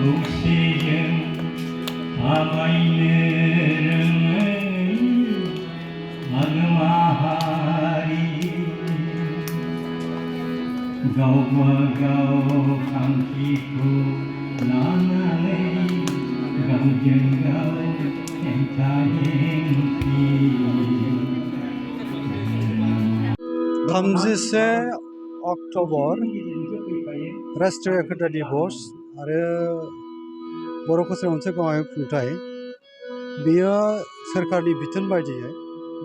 국시연 아바이네르는 마그마하리 가오와 가오 감기고 나나네 가오정가오 행타행시 31 October राष्ट्रीय एकता दिवस आरो बर' कसारि मोनसे गावारि खुंथाइ बेयो सोरखारनि बिथोन बायदियै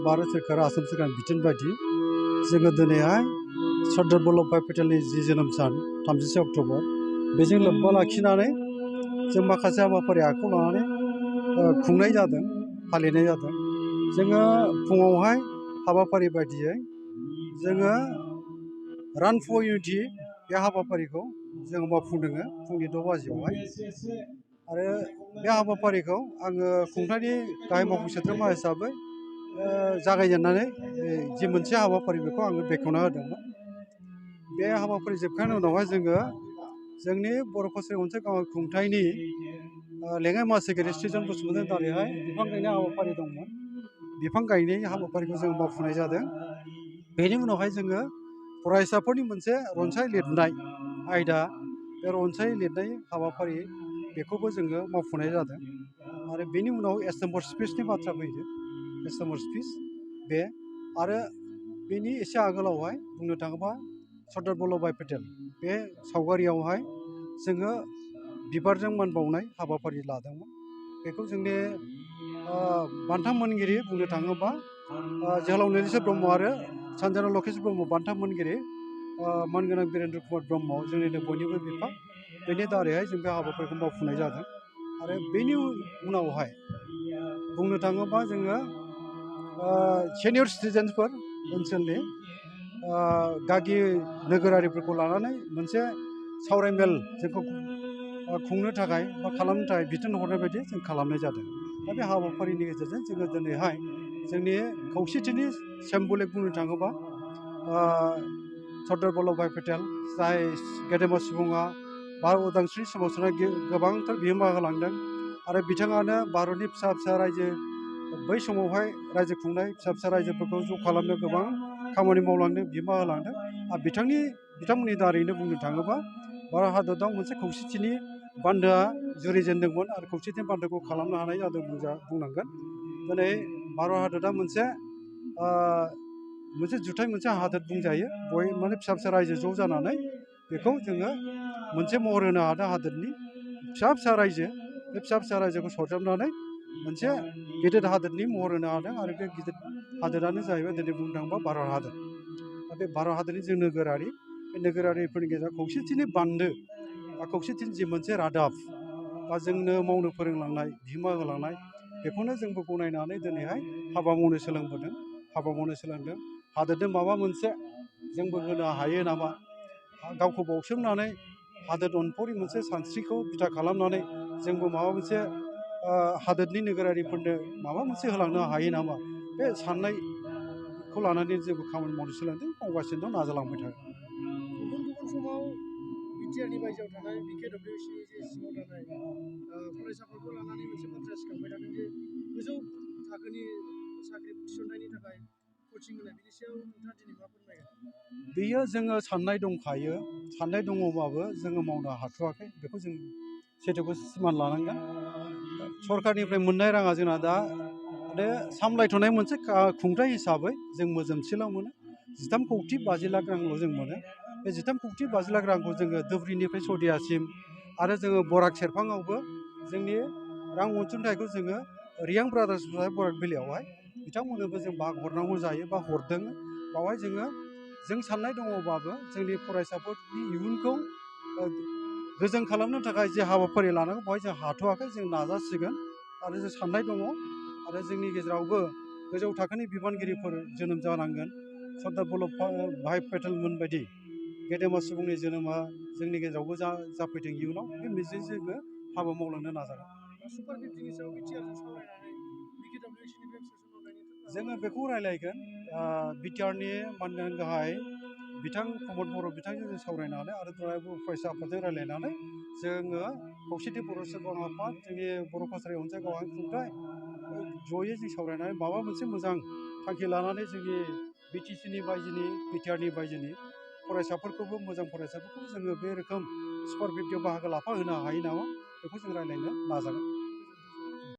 भारत सोरखार आसाम सोरखारनि बिथोन बायदि जोङो दिनैहाय सरदार बल्लभभाई पेटेलनि जि जोनोम सान 31 अक्ट'बर बेजों लोब्बा लाखिनानै जों माखासे हाबाफारि आखायाव लानानै खुंनाय जादों फालिनाय जादों जोङो फुङावहाय हाबाफारि बायदियै जोङो रान फर इउनिटि बे हाबाफारिखौ जोङो मावफुंदों फुंनि 6 बाजियावहाय आरो बे हाबाफारिखौ आङो खुंथायनि गाहाय मावफुं सोद्रोमा हिसाबै जागायजेननानै जि मोनसे हाबाफारि बेखौ आङो बेखेवना होदोंमोन बे हाबाफारि जोबखांनायनि उनावहाय जोङो जोंनि बर' कसारि मोनसे गावारि खुंथायनि लेङाइ मासिगिरि स्रिजन बसुमतारिनि दारैहाय बिफां गायनाय हाबाफारि दंमोन बिफां गायनाय हाबाफारिखौ जों मावफुंनाय जादों बेनि उनावहाय जोङो फरायसाफोरनि मोनसे रनसाय लिरनाय आयदा बे रनसाय लिरनाय हाबाफारि बेखौबो जोङो मावफुंनाय जादों आरो बेनि उनाव एसेम्बर स्पिचनि बाथ्रा फैदो एसेम्बर स्पिच बे आरो बेनि एसे आगोलावहाय बुंनो थाङोबा सरदार बल्लभभाई पेटेल बे सावगारियावहाय जोङो बिबारजों मान बावनाय हाबाफारि लादोंमोन बेखौ जोंनि बान्था मोनगिरि बुंनो थाङोबा जोहोलाव नीलेश्वर ब्रह्म आरो सानजाना लकेश ब्रह्म बान्था मोनगिरि मानगोनां बिरेन्द्र कुमार ब्रह्म जोंनिनो बयनिबो बिफा बेनि दारैहाय जों बे हाबाफारिखौ मावफुंनाय जादों आरो बेनि उनावहाय बुंनो थाङोबा जोङो सिनियर सिटिजेन्सफोर ओनसोलनि गागि नोगोरारिफोरखौ लानानै मोनसे सावरायमेल जोंखौ खुंनो थाखाय बा खालामनो थाखाय बिथोन हरनाय बायदि जों खालामनाय जादों दा बे हाबाफारिनि गेजेरजों जोङो दिनैहाय जोंनि खौसेथिनि सिम्बलिक बुंनो थाङोबा सरदार बल्लभभाई पेटेल जाय गेदेमा सुबुङा भारत उदांस्रि सोमावसारनाय गोबांथार बिहोमा होलांदों आरो बिथाङानो भारतनि फिसा फिसा रायजो बै समावहाय रायजो खुंनाय फिसा फिसा रायजोफोरखौ ज' खालामनो गोबां खामानि मावलांदों बिहोमा होलांदों आरो बिथांमोननि दारैनो बुंनो थाङोबा भारत हादराव मोनसे खौसेथिनि बान्दोआ जुरिजेनदोंमोन आरो खौसेथिनि बान्दोखौ खालामनो हानाय जादों बुंनांगोन दिनै भारत हादरा मोनसे जुथाइ मोनसे हादोर बुंजायो माने फिसा फिसा रायजो ज' जानानै बेखौ जोङो मोनसे महर होनो हादों हादोरनि फिसा फिसा रायजो बे फिसा फिसा रायजोखौ सरजाबनानै मोनसे गिदिर हादोरनि महर होनो हादों आरो बे गिदिर हादोरानो जाहैबाय दिनै बुंनो थाङोबा भारत हादर दा बे भारत हादरनि जों नोगोरारि बे नोगोरारिफोरनि गेजेराव खौसेथिनि बान्दो बा खौसेथिनि जि मोनसे रादाब बा जोंनो मावनो फोरोंलांनाय बिहोमा होलांनाय बेखौनो जोंबो गनायनानै दिनैहाय हाबा मावनो सोलोंबोदों हाबा मावनो सोलोंदों हादोरनो माबा मोनसे जोंबो होनो हायो नामा गावखौ बावसोमनानै हादोर अनफावरि मोनसे सानस्रिखौ बिथा खालामनानै जोंबो माबा मोनसे हादोरनि नोगोरारिफोरनो माबा मोनसे होलांनो हायो नामा बे साननायखौ लानानै जोंबो खामानि मावनो सोलोंदों मावगासिनो दं नाजालांबाय थागोन गुबुन गुबुन समाव बिटिआरनि बायजोआव थानाय बिकेडब्लिउसिनि जे सिङाव थानाय फरायसाफोरखौ लानानै मोनसे बाथ्रा सिखांबाय थादों जे गोजौ थाखोनि साख्रि थिसननायनि थाखाय कचिं होनाय बिनि सायाव नोंथाङा दिनै मा फोरमायगोन बेयो जोङो साननाय दंखायो साननाय दङबाबो जोङो मावनो हाथ'वाखै बेखौ जों सैथोखौ सिमान लानांगोन सरकारनिफ्राय मोननाय राङा जोंना दा आरो सामलायथ'नाय मोनसे खुंथाइ हिसाबै जों मोजोमसेल' मोनो 13 कौटि 50 लाख रांल' जों मोनो बे 13 कौटि 50 लाख रांखौ जोङो धुबुरीनिफ्राय सदियासिम आरो जोङो बराक सेरफाङावबो जोंनि रां अनसुंथाइखौ जोङो रियां ब्रादार्स बराक भेलियावहाय बिथांमोननोबो जों बाहाग हरनांगौ जायो बा हरदों बावहाय जों साननाय दङबाबो जोंनि फरायसाफोरनि इयुनखौ गोजों खालामनो थाखाय जे हाबाफारि लानांगौ बेवहाय जों हाथ'वाखै जों नाजासिगोन आरो जों साननाय दङ आरो जोंनि गेजेरावबो गोजौ थाखोनि बिबानगिरिफोर जोनोम जानांगोन सरदार बल्लभभाई पेटेलमोन बायदि गेदेमा सुबुंनि जोनोमा जोंनि गेजेरावबो जाफैदों इयुनाव बे मिजिंजों जोङो हाबा मावलांनो नाजागोन सुपार 50नि सायाव बिटिआरजों सावरायनानै बिकेडब्लिउसिनिफ्राय जोङो बेखौ रायलायगोन बिटिआरनि मानगोनां गाहाय बिथां प्रमद बर' बिथांजों जों सावरायनानै आरो द्राइबर फरायसा आफादजों रायज्लायनानै जोङो खौसेथि बर' सुबुं आफाद जोंनि बर' कासारि अनसाय गावारि खुंथाय जयै जों सावरायनानै माबा मोनसे मोजां थांखि लानानै जोंनि बिटिसिनि बायजोनि बिटिआरनि बायजोनि फरायसाफोरखौबो मोजां फरायसाफोरखौबो जोङो बे रोखोम स्क'र 50 बाहागो लाफा होनो हायो नामा बेखौ जों रायज्लायनो नाजागोन।